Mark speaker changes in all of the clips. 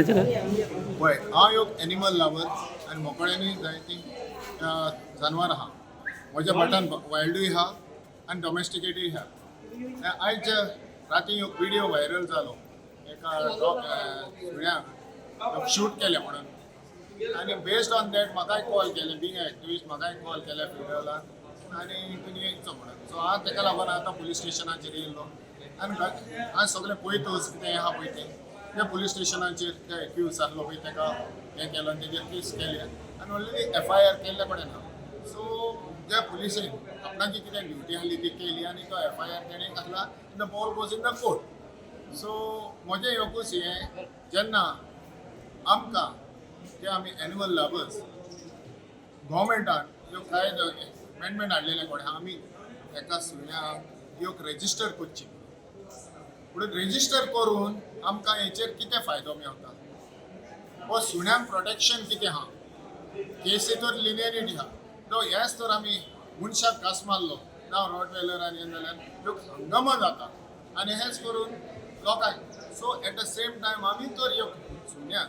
Speaker 1: पळय, हांव एक एनिमल लवर आनी मोकळ्यांनी जायतीं जानवरां आहा म्हज्या भाटान. वायल्डूय आहा आनी डॉमेस्टिकेटूय आहा. आयज राती एक विडियो व्हायरल जालो, एका डॉग, सुण्याक शूट केलें म्हणून. आनी बेस्ड ऑन that म्हाकाय कॉल केलें. बींग एक्टिविस्ट, म्हाकाय कॉल केल्या फिडरलान आनी तुमी येयचो म्हणून. सो हांव तेका लागून आतां पुलीस स्टेशनाचेर येयल्लो आनी हांव सगळें पळयतच कितें आहा पळय तें. त्या पुलीस स्टेशनाचेर ते एक्यूज आहलो पळय, तेका हें केलो आनी तेजेर केस केले आनी ऑलरेडी एफआयआर केल्ले कडेन आहा. सो त्या पुलिसेन आपणाची कितें ड्युटी आहली ती केली आनी तो एफआयआर तेणें घातला. The ball goes in the court. So म्हजें एकूच हें, जेन्ना आमकां जे आमी एनिमल लवर्स, गव्हर्मेंटान ह्यो कांय अमेंडमेंट हाडलेले कडेन, आमी एका सुण्याक एक रेजिस्टर करची. म्हणून रेजिस्टर करून आमकां हेचेर कितें फायदो मेवता हो सुण्यांक प्रोटेक्शन कितें आहा? केसी तर लिनियरिटी आहा. तो हेच तर आमी मनशाक घास मारलो जावं रॉटवेलर आनी हें जाल्यार लोक हंगामा जाता आनी हेच करून लोकांक. So at the same time आमी तर एक सुण्याक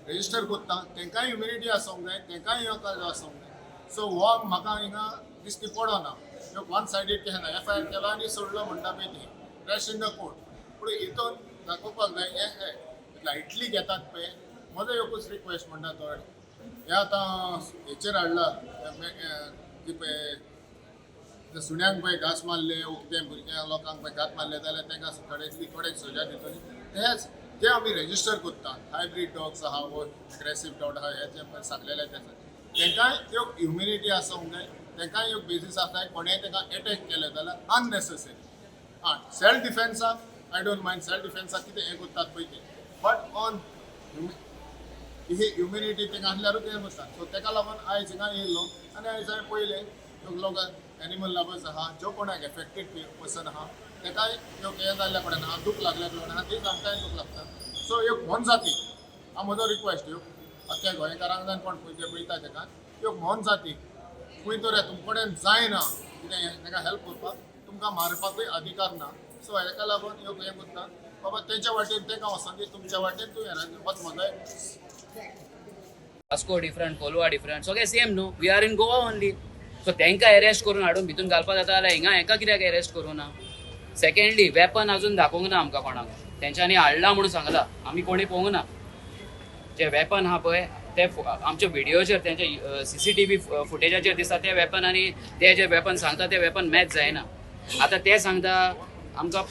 Speaker 1: रेजिस्टर करता, तांकांय ह्युमिनिटी आसूंक जाय, तांकांय एक आसूंक जाय. सो हो म्हाका हिंगा दिश्टी पडना. एक वन सायडीड केन्ना एफआयआर केलो आनी सोडलो म्हणटा पळय ती, रेस्ट इन the court. पूण हितून दाखोवपाक जाय. हे हे लायटली घेतात पळय. म्हजो एकूच रिक्वेस्ट म्हणटा तो, हे आतां हेचेर हाडला की पळय ते सुण्यांक पळय घास मारले वो कितें, भुरग्यांक लोकांक पळय घात मारले जाल्यार तांकां कडेतली कडेक सजा दितली. तेच जे आमी रेजिस्टर करता, हायब्रीड डॉग्स आहा वो एग्रेसीव डॉग आहा, हे जे पळय सांगलेले ते आसा, तांकांय एक ह्युमिनिटी आसूंक जाय. तांकांय एक बेजीस आसा. कोणेंय तांकां एटॅक केले जाल्यार अननेसेसरी, आं, सेल्फ डिफेन्साक I don't mind. Self डिफेन्साक कितें हें करतात पळय तें, बट ऑन he humanity तांकां आसल्यारूच हें बसता. सो ताका लागून आयज हिंगा येयल्लो आनी आयज हांवें पळयलें, लोक एनिमल लवर्स आहा, जो कोणाक एफेक्टेड पर्सन आहा, ताकाय एक हें जाल्ल्या कडेन आहा, दूख लागल्या कडेन आहा, तीच आमकांय दूख लागता. सो एक मोन जाती हांव म्हजो रिक्वेस्ट एक अख्ख्या गोंयकारांक जावन कोण पळय पळयता ताका, एक मोन जाती खंय तर तुम कडेन जायना कितें ताका हेल्प करपाक, तुमकां मारपाकूय अधिकार ना. सो हेका लागून एक हें करता, बाबा तेंच्या वाटेन तांकां वचोन दी, तुमच्या वाटेन तूं हें होच म्हजो
Speaker 2: वास्को डिफरंट, कोलवा डिफरंट, सगळे सेम न्हू? We are in Goa only. So तांकां अरेस्ट करून हाडून भितून घालपाक जाता जाल्यार हिंगा हेका कित्याक अरेस्ट करूं ना? सेकंडली, वेपन अजून दाखोवंक ना आमकां कोणाक. तेंच्यांनी हाडला म्हणून सांगला, आमी कोणी पळोवंक ना. जे वेपन आहा पळय ते आमच्या व्हिडिओचेर, तेंच्या सीसीटीव्ही फुटेजाचेर दिसता ते वेपन आनी ते जे वेपन सांगता ते वेपन मॅच जायना. आतां ते सांगता आमकां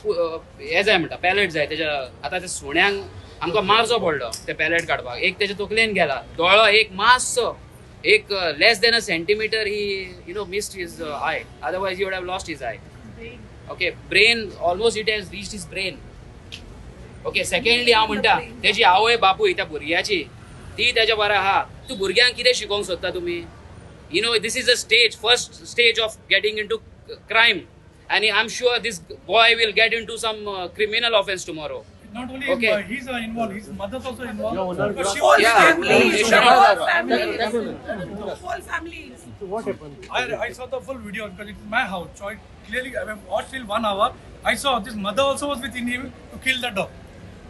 Speaker 2: हे जाय म्हणटा, पॅलेट जाय तेच्या. आतां ते सुण्यांक आमकां मारचो पडलो ते पॅलेट काडपाक. एक तेच्या तकलेन गेला, दोळो एक मातसो एक less than a centimeter he missed his eye, otherwise he would have lost his eye. Okay, brain, almost it has reached his brain. Okay, secondly, हांव म्हणटा तेजी आवय बापूय त्या भुरग्याची, ती तेच्या बरा आहा. तूं भुरग्यांक कितें शिकोवंक सोदता तुमी? This is a stage, first stage of getting into crime आनी I am sure this boy will get into some criminal offence tomorrow.
Speaker 3: Not only him, he's involved, his mother's also involved. Because she
Speaker 4: Whole
Speaker 3: was
Speaker 2: Yeah.
Speaker 4: family,
Speaker 2: They
Speaker 4: the
Speaker 2: should
Speaker 4: whole
Speaker 2: not-
Speaker 4: family, whole family.
Speaker 5: What happened?
Speaker 3: I saw the full video because it's my house. So I clearly, I have watched till one hour. I saw this mother also was with him to kill the dog.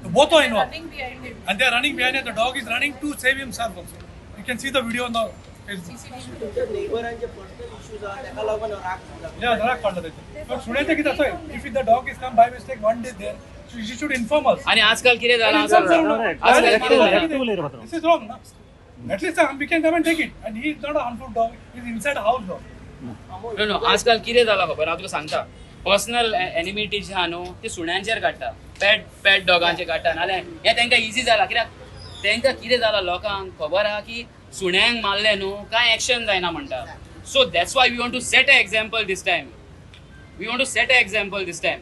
Speaker 3: So both are involved.
Speaker 4: Running behind him.
Speaker 3: And they are running behind it. The dog is running to save himself also. You can see the video on the Facebook.
Speaker 6: तुमच्या नेबरांचे personal issues आहा, ताका लागून राग सुद्दां?
Speaker 3: Yeah, राग काडला तेचे. But सुण्याचे कितें आसा, if the dog is come by mistake one day there, she should inform us.
Speaker 2: आनी आजकाल कितें जालां?
Speaker 3: Inform करून-
Speaker 2: आजकाल कितें जालां?
Speaker 3: This is wrong, na? At least we can come and take it. And he is not a harmful dog. He is inside a house dog.
Speaker 2: No no आजकाल कितें जालां खबर हांव तुका सांगता. पर्सनल एनिमिटी जी आहा न्हू, ती सुण्यांचेर काडटा, पेट डॉगांचेर काडटा. नाल्यार हें तांकां इजी जालां. कित्याक तांकां कितें जालां, लोकांक खबर आहा की सुण्यांक मारलें न्हू, कांय एक्शन जायना म्हणटा. So that's why we want to set a example this time. We want to set a example this time.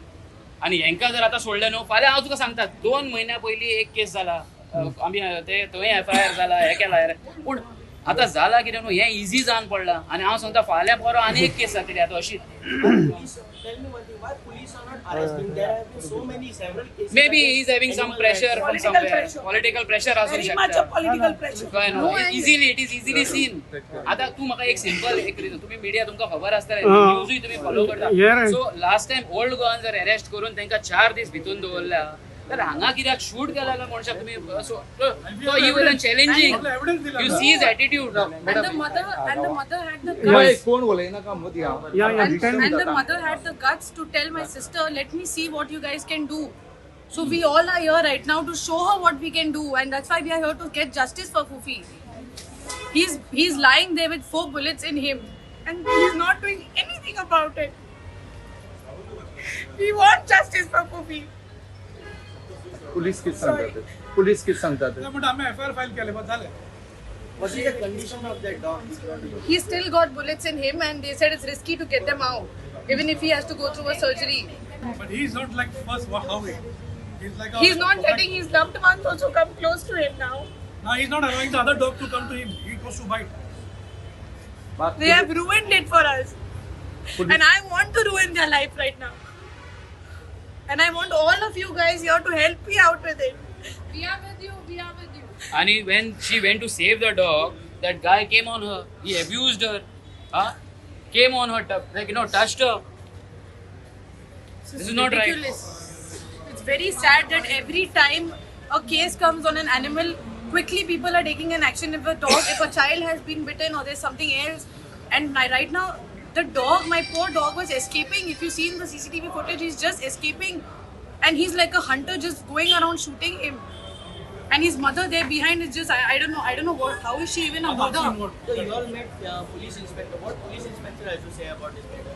Speaker 2: आनी हेंकां जर आतां सोडलें न्हू, फाल्यां हांव तुका सांगता, 2 म्हयन्या पयलीं एक केस जाला, आमी ते थंय एफआयआर जाला, हें केला. पूण आतां जाला कितें न्हू, हें इजी जावन पडलां आनी हांव सांगता, फाल्यां परों आनी एक केस जातली आतां अशीच.
Speaker 6: Police, tell me one thing, why police are not arresting? There have been so many, several cases
Speaker 2: Maybe
Speaker 6: against
Speaker 2: he is having some
Speaker 6: animal
Speaker 2: pressure
Speaker 6: rights.
Speaker 2: From
Speaker 4: Political
Speaker 2: somewhere.
Speaker 4: Pressure.
Speaker 2: Political pressure आसूंक
Speaker 4: Very much
Speaker 2: शकता.
Speaker 4: A political pressure.
Speaker 2: कळ्ळें न्हू? Easily, it is easily seen. आतां तूं म्हाका एक simple एक reason, तुमी मिडिया, तुमकां खबर आसतलें, न्यूजूय तुमी फॉलो करता. So last time old Goan जर अरेस्ट करून तांकां 4 दीस भितून दवरल्या. तर हांगा कित्याक शूट केला जाल्यार मनशाक तुमी सो तो ही वयल्यान चॅलेंजींग.
Speaker 3: एविडन्स दिला.
Speaker 2: You see his attitude.
Speaker 4: And the mother had the guts.
Speaker 5: कोण उलयनाका मदीं हांव.
Speaker 4: And the mother had the guts to tell my sister, "Let me see what you guys can do." So we all are here right now to show her what we can do, and that's why we are here to get justice for Fufi. He's lying there with four bullets in him, and he's not doing anything about it. We want justice for Fufi.
Speaker 5: Police कित सांगतात, police कित सांगतात?
Speaker 3: म्हणटा आम्ही FIR file केले, बस झाले.
Speaker 6: What is the condition of that dog?
Speaker 4: He's still got bullets in him, and they said it's risky to get them out, even if he has to go through a surgery.
Speaker 3: But he is not like first how he is like.
Speaker 4: He's not letting his loved ones also come close to him now.
Speaker 3: Now he's not allowing the other dog to come to him. He goes to bite.
Speaker 4: They have ruined it for us. And I want to ruin their life right now. And I want all of you guys here to help me out with it.
Speaker 7: We are with you. We are with you.
Speaker 2: And when she went to save the dog, that guy came on her. He abused her. Huh? Came on her, like touched her. This is not right.
Speaker 4: Ridiculous. It's very sad that every time a case comes on an animal, quickly people are taking an action if a dog, if a child has been bitten or there's something else. And right now, the dog, my poor dog, was escaping. If you see in the CCTV footage, he's just escaping. And he's like a hunter just going around shooting him. And his mother there behind is just, I don't know, I don't know what, how is she even a mother?
Speaker 6: So you all met police inspector. What police inspector has to say about this matter?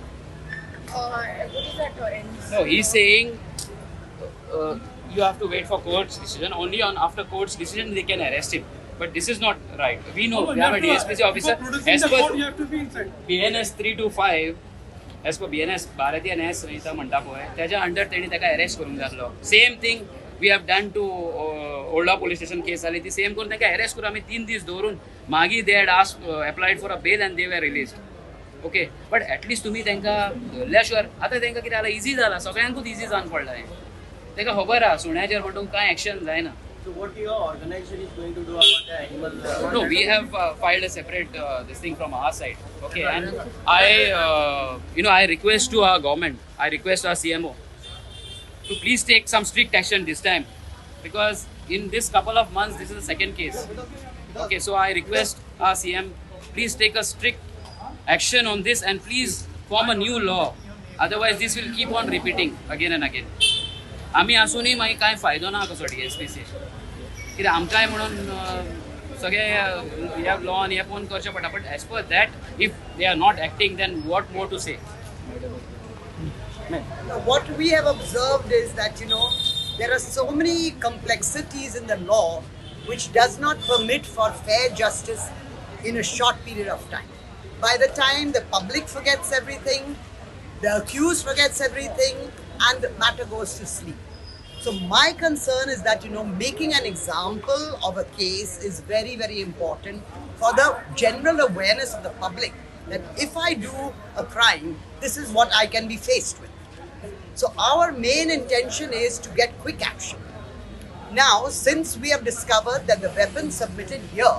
Speaker 7: What is that?
Speaker 2: No, he's saying you have to wait for court's decision. Only on after court's decision they can arrest him. But this is not right. We know
Speaker 3: No,
Speaker 2: we
Speaker 3: you
Speaker 2: have a
Speaker 3: have to-
Speaker 2: DSPC officer.
Speaker 3: Before producing
Speaker 2: As
Speaker 3: the
Speaker 2: per
Speaker 3: court, you have to be inside.
Speaker 2: BNS 325, as per BNS Bharatiya Nyaya Sanhita म्हणटा पळय त्याच्या under तेणी ताका arrest करूंक जाय आसलो. Same thing we have done to Olda police station case जाली ती सेम करून तांकां अरेस्ट करून आमी 3 दीस दवरून मागीर they had ask applied for a bail and they were released, okay? But at least तुमी तांकां धरल्या शिवाय आतां तांकां कितें जालां, इजी जालां, सगळ्यांकूच इजी जावन पडलां हें. ताका खबर आहा सुण्याचेर म्हणटून कांय एक्शन जायना.
Speaker 6: So what your organization is going to do about the animal?
Speaker 2: No, we have filed a separate this thing from our side. Okay, and I, I request to our government, I request our CMO to please take some strict action this time, because in this couple of months, this is the second case. Okay, so I request our CM, please take a strict action on this and please form a new law. Otherwise, this will keep on repeating again and again. आमी आसूनय मागीर कांय फायदो ना कसो डीएसपीसी, कित्याक आमकांय म्हणून सगळे ह्या लॉन हे पळोवन करचें पडटा, but as per that, if they are not acting, then what more to say?
Speaker 8: What we have observed is that there are so many complexities in the law which does not permit for fair justice in a short period of time. By the time the public forgets everything, the accused forgets everything, and the matter goes to sleep. So my concern is that making an example of a case is very, very important for the general awareness of the public that if I do a crime, this is what I can be faced with. So our main intention is to get quick action. Now, since we have discovered that the weapon submitted here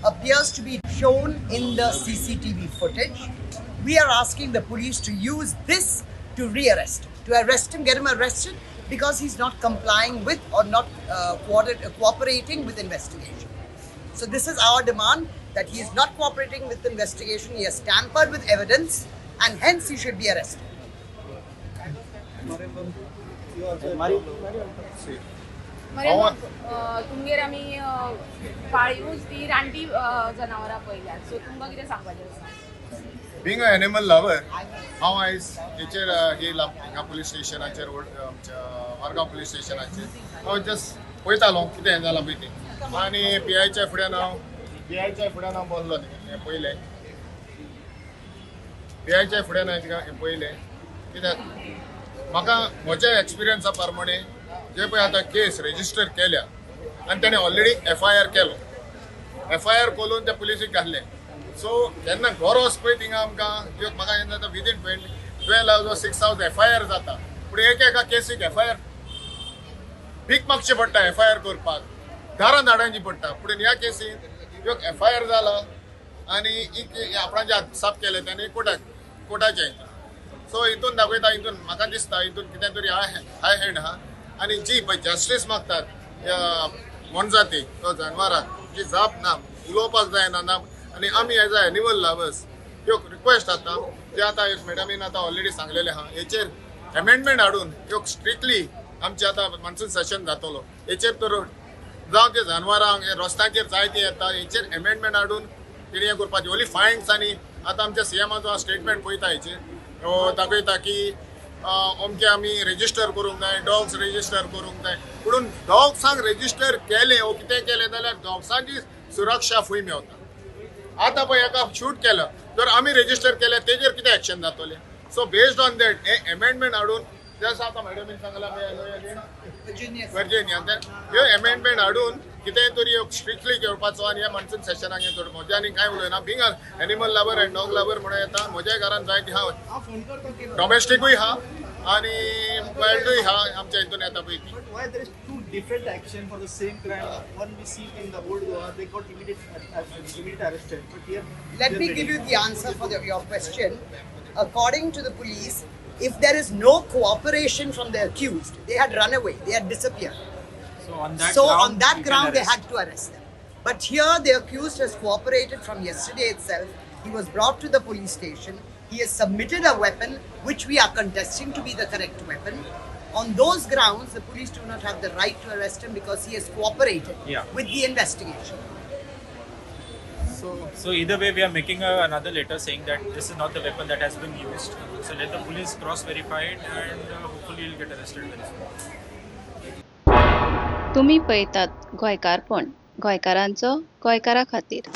Speaker 8: appears to be shown in the CCTV footage, we are asking the police to use this to rearrest him, to arrest him, get him arrested because he's not complying with or not cooperating with investigation. So this is our demand, that he is not cooperating with investigation, he has tampered with evidence, and hence he should be arrested.
Speaker 7: मरे तुमगेर आमी पाळीवच ती रानटी जनावरां पळयल्यात, so तुमकां कितें सांगपाचें आसा?
Speaker 1: बिंग अ एनिमल लवर, हांव आयज हेचेर येयला हांगा पुलीस स्टेशनाचेर, आमच्या मारगांव पुलीस स्टेशनाचेर. हांव जस्ट पळयतालो कितें हें जालां पळय तें आनी पी आयच्या फुड्यान हांव पी आयच्या फुड्यान हांव बसलो हें पयलें. पी आयच्या फुड्यान हांवें हें पळयलें, कित्याक म्हाका म्हज्या एक्सपिरियन्सा प्रमाणे जे पळय आतां केस रेजिस्टर केल्या आनी तेणें ऑलरेडी एफआयआर केलो, एफआयआर करून त्या पुलिसीक घातलें. सो जेन्ना गरज पळय थिंगा आमकां म्हाका जेन्ना जाता within 12 hours, 6 hours FIR जाता, पूण एक एका केसीक एफआयआर भीक मागची पडटा, एफआयआर करपाक दारां धाडांची पडटा. पूण ह्या केसीन एक एफआयआर जाला आनी एक आपणाचे हात साफ केले ताणें कोर्टाक कोर्टाचे. सो हितून दाखयता, हितून म्हाका दिसता हितून कितें तरी हाय हाय हँड आहा. आनी जी पळय जस्टीस मागतात ह्या मोनजाती वा जानवराक जी जाप ना, उलोवपाक जायना ना. आनी आमी एज अ एनिमल लवर्स ह्यो रिक्वेस्ट आतां जे आतां मॅडमीन आतां ऑलरेडी सांगलेलें आहा, हेचेर एमेंडमेंट हाडून ह्यो स्ट्रिक्टली आमचे आतां मान्सून सेशन जातलो, हेचेर तर जावं ते जानवरांक हे रस्त्यांचेर जायते येता, हेचेर एमेंडमेंट हाडून तेणी हें करपाचें. Only finance. आनी आतां आमच्या सीएमाचो स्टेटमेंट पळयता, हेचेर दाखयता की अमके आमी रेजिस्टर करूंक जाय, डॉग्स रेजिस्टर करूंक जाय. पूण डॉग्सांक रेजिस्टर केलें वो कितें केलें जाल्यार डॉग्सांची सुरक्षा खंय मेवता? आतां पळय, एका शूट केलो जर आमी रेजिस्टर केलें, तेजेर कितें एक्शन जातलें? So based on that hey amendment हाडून, जसं आतां मॅडमीन सांगलां,
Speaker 8: Virginia.
Speaker 1: Virginia, ह्यो एमेंडमेंट हाडून कितेंय तरी स्ट्रिक्टली घेवपाचो. आनी ह्या मान्सून सेशनाक हें थोडं म्हज्या आनी कांय उलयना. Being animal lover and dog lover म्हणून येता, म्हज्या घरान जायती आहा, डॉमेस्टिकूय आहा आनी वायल्डूय आहा. आमच्या हितून येता पळय ती.
Speaker 6: But why there is two different action for the same crime? One we see in the old Goa, they got immediate arrested. But here,
Speaker 8: Let me give you the answer for your question. According to the police, if there is no cooperation from the accused, they had run away, they had disappeared.
Speaker 9: So on that
Speaker 8: So
Speaker 9: ground,
Speaker 8: on that
Speaker 9: you can
Speaker 8: ground, they
Speaker 9: arrest.
Speaker 8: had to arrest them. But here, the accused has cooperated from yesterday itself. He was brought to the police station. He has submitted a weapon, which we are contesting to be the correct weapon. On those grounds, the police do not have the right to arrest him because he has cooperated with the investigation.
Speaker 9: So either way, we are making another letter saying that this is not the weapon that has been used. So let the police cross verify it, and hopefully he'll get arrested very soon.
Speaker 10: तुमी पळयतात गोंयकारपण, गोंयकारांचो गोंयकारा खातीर.